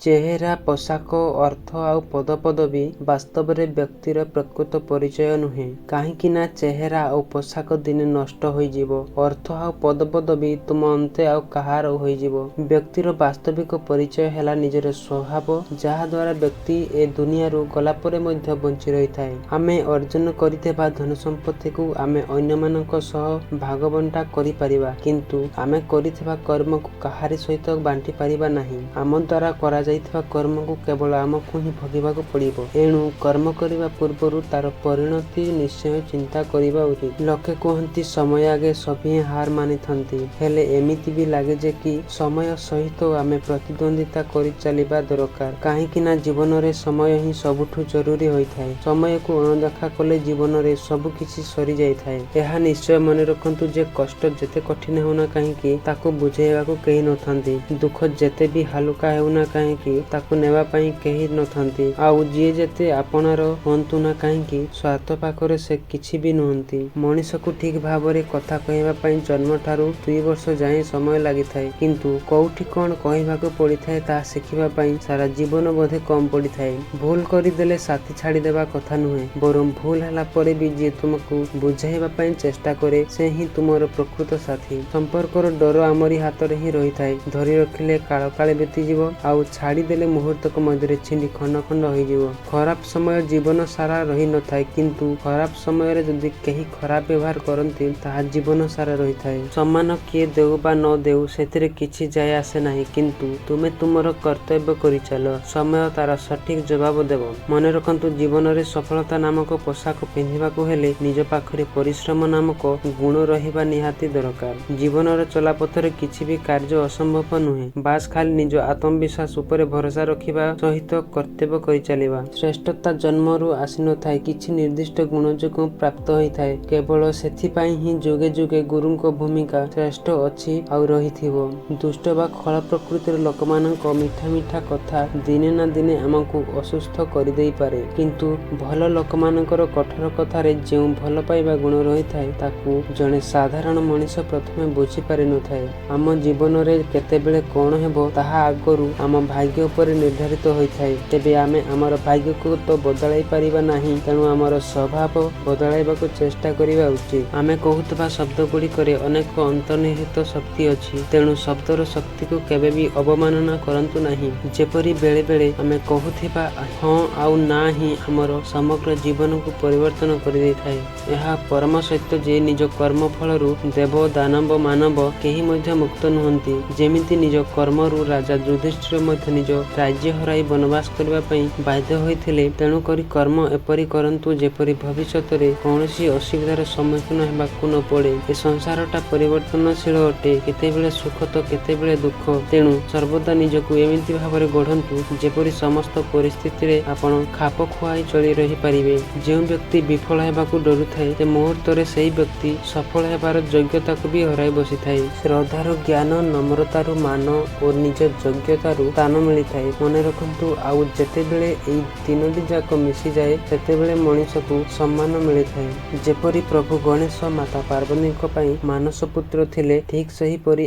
ଚେହେରା, ପୋଷାକ, ଅର୍ଥ ଆଉ ପଦପଦବୀ ବାସ୍ତବରେ ବ୍ୟକ୍ତିର ପ୍ରକୃତ ପରିଚୟ ନୁହେଁ। କାହିଁକି ନା ଚେହେରା ଆଉ ପୋଷାକ ଦିନେ ନଷ୍ଟ ହୋଇଯିବ। ଅର୍ଥ ଆଉ ପଦପଦବୀ ତୁମ ଅନ୍ତେ ଆଉ କାହାର ହୋଇଯିବ। ବ୍ୟକ୍ତିର ବାସ୍ତବିକ ପରିଚୟ ହେଲା ନିଜର ସ୍ୱଭାବ, ଯାହାଦ୍ୱାରା ବ୍ୟକ୍ତି ଏ ଦୁନିଆରୁ ଗଲାପରେ ମଧ୍ୟ ବଞ୍ଚି ରହିଥାଏ। ଆମେ ଅର୍ଜନ କରିଥିବା ଧନସମ୍ପତ୍ତିକୁ ଆମେ ଅନ୍ୟମାନଙ୍କ ସହ ଭାଗବଣ୍ଟା କରିପାରିବା, କିନ୍ତୁ ଆମେ କରିଥିବା କର୍ମକୁ କାହାରି ସହିତ ବାଣ୍ଟି ପାରିବା ନାହିଁ। ଆମ ଦ୍ୱାରା କରାଯାଇଥିବା କର୍ମକୁ କେବଳ ଆମକୁ ହିଁ ଭୋଗିବାକୁ ପଡ଼ିବ। ଏଣୁ କର୍ମ କରିବା ପୂର୍ବରୁ ତାର ପରିଣତି ନିଶ୍ଚୟ ଚିନ୍ତା କରିବା ଉଚିତ। ଲୋକେ କୁହନ୍ତି ସମୟ ଆଗେ ସଭିଏଁ ହାର ମାନିଥାନ୍ତି। ହେଲେ ଏମିତି ବି ଲାଗେ ଯେ କି ସମୟ ସହିତ ଆମେ ପ୍ରତିଦ୍ୱନ୍ଦ୍ୱିତା କରି ଚାଲିବା ଦରକାର। କାହିଁକି ନା ଜୀବନରେ ସମୟ ହିଁ ସବୁଠୁ ଜରୁରୀ ହୋଇଥାଏ। ସମୟକୁ ଅଣଦେଖା କଲେ ଜୀବନରେ ସବୁ କିଛି ସରିଯାଇଥାଏ। ଏହା ନିଶ୍ଚୟ ମନେ ରଖନ୍ତୁ ଯେ କଷ୍ଟ ଯେତେ କଠିନ ହେଉନା କାହିଁକି ତାକୁ ବୁଝାଇବାକୁ କେହି ନଥାନ୍ତି। ଦୁଃଖ ଯେତେ ବି ହାଲୁକା ହେଉନା କାହିଁକି ତାକୁ ନେବା ପାଇଁ କେହି ନଥାନ୍ତି। ଆଉ ଯିଏ ଯେତେ ଆପଣାର ହୁଅନ୍ତୁ ନା କାହିଁକି ସ୍ୱାର୍ଥ ପାଖରେ ସେ କିଛି ବି ନୁହନ୍ତି। ମଣିଷକୁ ଠିକ୍ ଭାବରେ କଥା କହିବା ପାଇଁ ଜନ୍ମଠାରୁ 2 ବର୍ଷ ଯାଏଁ ସମୟ ଲାଗିଥାଏ, କିନ୍ତୁ କୋଉଠି କଣ କହିବାକୁ ପଡ଼ିଥାଏ ତାହା ଶିଖିବା ପାଇଁ ସାରା ଜୀବନ ବୋଧେ କମ୍ ପଡ଼ିଥାଏ। ଭୁଲ କରିଦେଲେ ସାଥୀ ଛାଡ଼ିଦେବା କଥା ନୁହେଁ, ବରଂ ଭୁଲ ହେଲା ପରେ ବି ଯିଏ ତୁମକୁ ବୁଝାଇବା ପାଇଁ ଚେଷ୍ଟା କରେ ସେ ହିଁ ତୁମର ପ୍ରକୃତ ସାଥୀ। ସମ୍ପର୍କର ଡୋର ଆମରି ହାତରେ ହିଁ ରହିଥାଏ। ଧରି ରଖିଲେ କାଳ କାଳେ ବିତିଯିବ, ଆଉ ଛାଡ଼ିଦେଲେ ମୁହୂର୍ତ୍ତକ ମଧ୍ୟରେ ଛିଣ୍ଡି ଖଣ୍ଡ ଖଣ୍ଡ ହୋଇଯିବ। ଖରାପ ସମୟ ଜୀବନ ସାରା ରହିନଥାଏ, କିନ୍ତୁ ଖରାପ ସମୟରେ ଯଦି କେହି ଖରାପ ବ୍ୟବହାର କରନ୍ତି ତାହା ଜୀବନ ସାରା ରହିଥାଏ। ସମ୍ମାନ କିଏ ଦେଉ ବା ନ ଦେଉ ସେଥିରେ କିଛି ଯାଏ ଆସେ ନାହିଁ, କିନ୍ତୁ ତୁମେ ତୁମର କର୍ତ୍ତବ୍ୟ କରିଚାଲ, ସମୟ ତାର ସଠିକ ଜବାବ ଦେବ। ମନେ ରଖନ୍ତୁ, ଜୀବନରେ ସଫଳତା ନାମକ ପୋଷାକ ପିନ୍ଧିବାକୁ ହେଲେ ନିଜ ପାଖରେ ପରିଶ୍ରମ ନାମକ ଗୁଣ ରହିବା ନିହାତି ଦରକାର। ଜୀବନର ଚଲାପଥରେ କିଛି ବି କାର୍ଯ୍ୟ ଅସମ୍ଭବ ନୁହେଁ, ବାସ୍ ଖାଲି ନିଜ ଆତ୍ମବିଶ୍ୱାସ ଉପରେ ଭରସା ରଖିବା ସହିତ କର୍ତ୍ତବ୍ୟ କରିଚାଲିବା। ଶ୍ରେଷ୍ଠତା ଜନ୍ମରୁ ଆସିନଥାଏ, କିଛି ନିର୍ଦ୍ଦିଷ୍ଟ ଗୁଣ ଯୋଗୁଁ ପ୍ରାପ୍ତ ହୋଇଥାଏ। କେବଳ ସେଥିପାଇଁ ହିଁ ଯୁଗେ ଯୁଗେ ଗୁରୁଙ୍କ ଭୂମିକା ଶ୍ରେଷ୍ଠ ଅଛି ଆଉ ରହିଥିବ। ଦୁଷ୍ଟ ବା ଖଳ ପ୍ରକୃତିର ଲୋକମାନଙ୍କ ମିଠା ମିଠା କଥା ଦିନେ ନା ଦିନେ ଆମକୁ ଅସୁସ୍ଥ କରିଦେଇପାରେ, କିନ୍ତୁ ଭଲ ଲୋକମାନଙ୍କର କଠୋର କଥାରେ ଯେଉଁ ଭଲ ପାଇବା ଗୁଣ ରହିଥାଏ ତାକୁ ଜଣେ ସାଧାରଣ ମଣିଷ ପ୍ରଥମେ ବୁଝିପାରିନଥାଏ। ଆମ ଜୀବନରେ କେତେବେଳେ କଣ ହେବ ତାହା ଆଗରୁ ଆମ ଭାଗ୍ୟ ଉପରେ ନିର୍ଦ୍ଧାରିତ ହୋଇଥାଏ। ତେବେ ଆମେ ଆମର ଭାଗ୍ୟକୁ ତ ବଦଳାଇ ପାରିବା ନାହିଁ, ତେଣୁ ଆମର ସ୍ୱଭାବ ବଦଳାଇବାକୁ ଚେଷ୍ଟା କରିବା ଉଚିତ। ଆମେ କହୁଥିବା ଶବ୍ଦ ଗୁଡ଼ିକରେ ଅନେକ ଅନ୍ତର୍ନିହିତ ଶକ୍ତି ଅଛି, ତେଣୁ ଶବ୍ଦର ଶକ୍ତିକୁ କେବେ ବି ଅବମାନନା କରନ୍ତୁ ନାହିଁ। ଯେପରି ବେଳେବେଳେ ଆମେ କହୁଥିବା ହଁ ଆଉ ନା ହିଁ ଆମର ସମଗ୍ର ଜୀବନକୁ ପରିବର୍ତ୍ତନ କରିଦେଇଥାଏ। ଏହା ପରମ ସତ୍ୟ ଯେ ନିଜ କର୍ମଫଳରୁ ଦେବ, ଦାନବ, ମାନବ କେହି ମଧ୍ୟ ମୁକ୍ତ ନୁହନ୍ତି। ଯେମିତି ନିଜ କର୍ମରୁ ରାଜା ଯୁଧିଷ୍ଠିର ମଧ୍ୟ ନିଜ ରାଜ୍ୟ ହରାଇ ବନବାସ କରିବା ପାଇଁ ବାଧ୍ୟ ହୋଇଥିଲେ, ତେଣୁକରି କର୍ମ ଏପରି କରନ୍ତୁ ଯେପରି ଭବିଷ୍ୟତରେ କୌଣସି ଅସୁବିଧାର ସମ୍ମୁଖୀନ ହେବାକୁ ନ ପଡ଼େ। ଏ ସଂସାରଟା ପରିବର୍ତ୍ତନଶୀଳ ଅଟେ, କେତେବେଳେ ସୁଖ ତ କେତେବେଳେ ଦୁଃଖ। ତେଣୁ ସର୍ବଦା ନିଜକୁ ଏମିତି ଭାବରେ ଗଢ଼ନ୍ତୁ ଯେପରି ସମସ୍ତ ପରିସ୍ଥିତିରେ ଆପଣ ଖାପ ଖୁଆଇ ଚଳି ରହିପାରିବେ। ଯେଉଁ ବ୍ୟକ୍ତି ବିଫଳ ହେବାକୁ ଡରୁଥାଏ ସେ ମୁହୂର୍ତ୍ତରେ ସେହି ବ୍ୟକ୍ତି ସଫଳ ହେବାର ଯୋଗ୍ୟତାକୁ ବି ହରାଇ ବସିଥାଏ। ଶ୍ରଦ୍ଧାରୁ ଜ୍ଞାନ, ନମ୍ରତାରୁ ମାନ ଓ ନିଜ ଯୋଗ୍ୟତାରୁ ସ୍ଥାନ ମିଳିଥାଏ। ମନେ ରଖନ୍ତୁ, ଆଉ ଯେତେବେଳେ ଏଇ ତିନୋଟି ଯାକ ମିଶିଯାଏ ସେତେବେଳେ ମଣିଷକୁ ସମ୍ମାନ ମିଳିଥାଏ। ଯେପରି ପ୍ରଭୁ ଗଣେଶ ମାତା ପାର୍ବତୀଙ୍କ ପାଇଁ ମାନସ ପୁତ୍ର ଥିଲେ, ଠିକ୍ ସେହିପରି